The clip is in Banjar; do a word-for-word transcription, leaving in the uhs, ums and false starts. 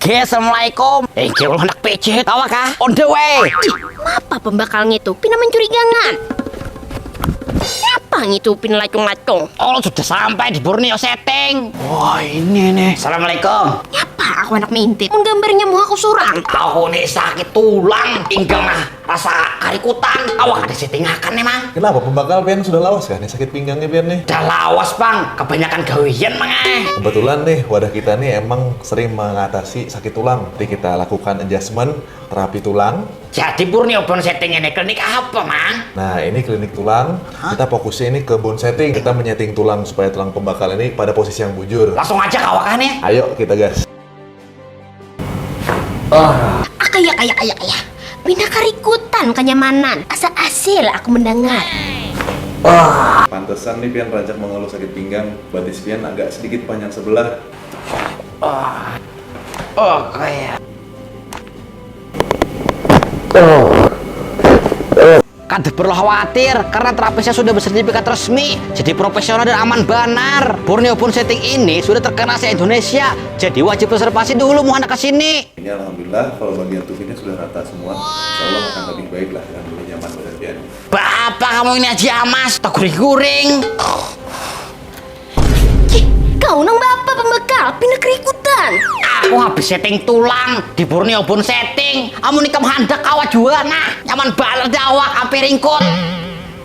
Oke, assalamualaikum. Eh, kayak anak pecet. Awak kah? On the way. Ih, apa pembakal ngitu? Pina mencurigakan. Siapa ngitu pina lacung-lacung? Oh, sudah sampai di Borneo setting. Wah, ini nih. Assalamualaikum. Siapa aku anak mintip? Mun gambarnya muha aku surang. Aku nih sakit tulang, pinggang ah. Rasa karikutan, awak ada settingakan nih mang. Kenapa pembakal pian sudah lawas kah nih sakit pinggangnya pian nih? Dah lawas pang, kebanyakan gawian mang eh. Kebetulan nih wadah kita nih emang sering mengatasi sakit tulang. Jadi kita lakukan adjustment, terapi tulang. Jadi Borneo Bone Setting ini klinik apa mang? Nah ini klinik tulang, kita fokusnya ini ke bone setting. Kita menyeting tulang supaya tulang pembakal ini pada posisi yang bujur. Langsung aja kawakan nih. Ayo kita gas. Ah. Akaya kaya kaya kaya. Pina karikutan kanyamanan. Asa asil aku mendengar. Ah. Pantesan nih pian rancak mengeluh sakit pinggang. Batis pian agak sedikit panjang sebelah. Ah. Oh, kaya. Oh. Kada perlu khawatir, karena terapisnya sudah bersertifikat resmi, jadi profesional dan aman banar. Borneo Bone Setting ini sudah terkenal se-Indonesia, jadi wajib reservasi dulu muhana ke sini. Ini alhamdulillah kalau bagian tubuhnya sudah rata semua, insya Allah akan lebih baik lah dan lebih nyaman badan pian. Bapak kamu ini aja mas, tak guring-guring. Kau nang bapa pembekal, pina kerikutan. Aku habis setting tulang di Borneo Bone Setting. Amun ikam handak kawa jua nah. Nyaman banar dah awak ampe ringkut.